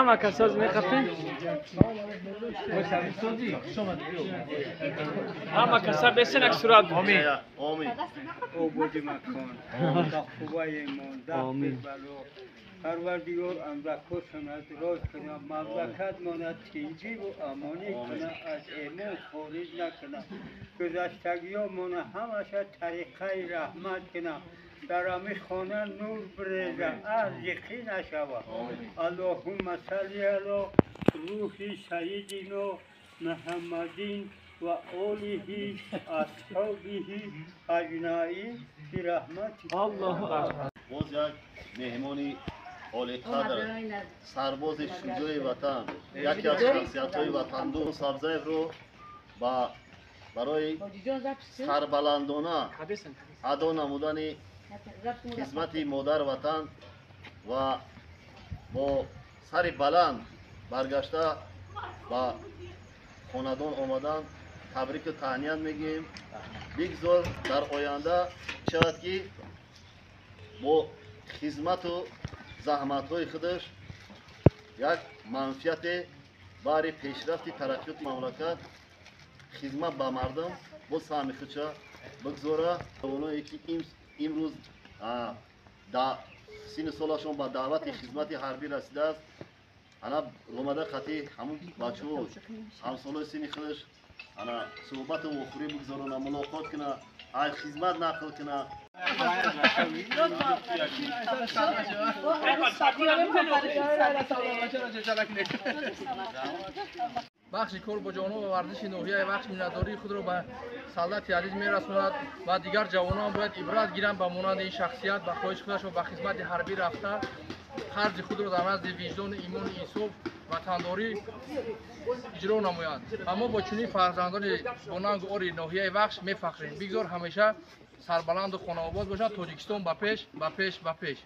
ҳама касоз мехафем? Ҳама каса бесен як сурат. Амин. Амин. Ободи макон. Амин. Парвардигор амракошонад роз кунад, мамлакат монад тинҷиву амонӣ кунад, аз эмон хориҷ накунад, гузаштагиҳо мона ҳамаша тариқаи раҳмат кунад, дар ҳами хона нур биреза, аз зиқӣ нашавад. Аллоҳумма салли ало рӯҳи сайидино Муҳаммадин ва олиҳи асҳобиҳи аҷмаин бираҳматик. Аллоҳу акбар. Боз як меҳмони олиқадр, сарбози шуҷои ватан, яке аз шахсиятҳои ватандӯст Сабзаевро барои сарбаландона адо намудани хизмати модар ватан ва бо сари баланд баргашта ба хонадон омадан табрику таҳният мегӯем. Бигзор дар оянда шавад, ки бо хизмату заҳматҳои худаш як манфиате баҳри пешрафти тараққиёти мамлакат, хизмат ба мардум бо саҳми худша бигзора. Оное ки имрӯз синну солашон ба даъвати хизмати ҳарбӣ расидааст, ана омада қатъи ҳамун бачаҳо ҳамсолои синни худаш ана суҳбату вохӯрӣ бигзорона, мулоқот куна, аз хизмат нақл куна. Бахши кор бо ҷавонон ва варзиши ноҳияи Вахш миннатдории худро ба солдати азиз мерасонад ва дигар ҷавонон бояд ибрат гиранд ба монанди ин шахсият, ба хоҳиши худашон ба хизмати ҳарбӣ рафта, қарзи худро дар назди виҷдону имону инсоф, ватандорӣ иҷро намоянд. Ва мо бо чунин фарзандони бонангу ори ноҳияи Вахш мефахрем. Бигзор ҳамеша сарбаланду хонаобод бошад. Тоҷикистон ба пеш, ба пеш, ба пеш.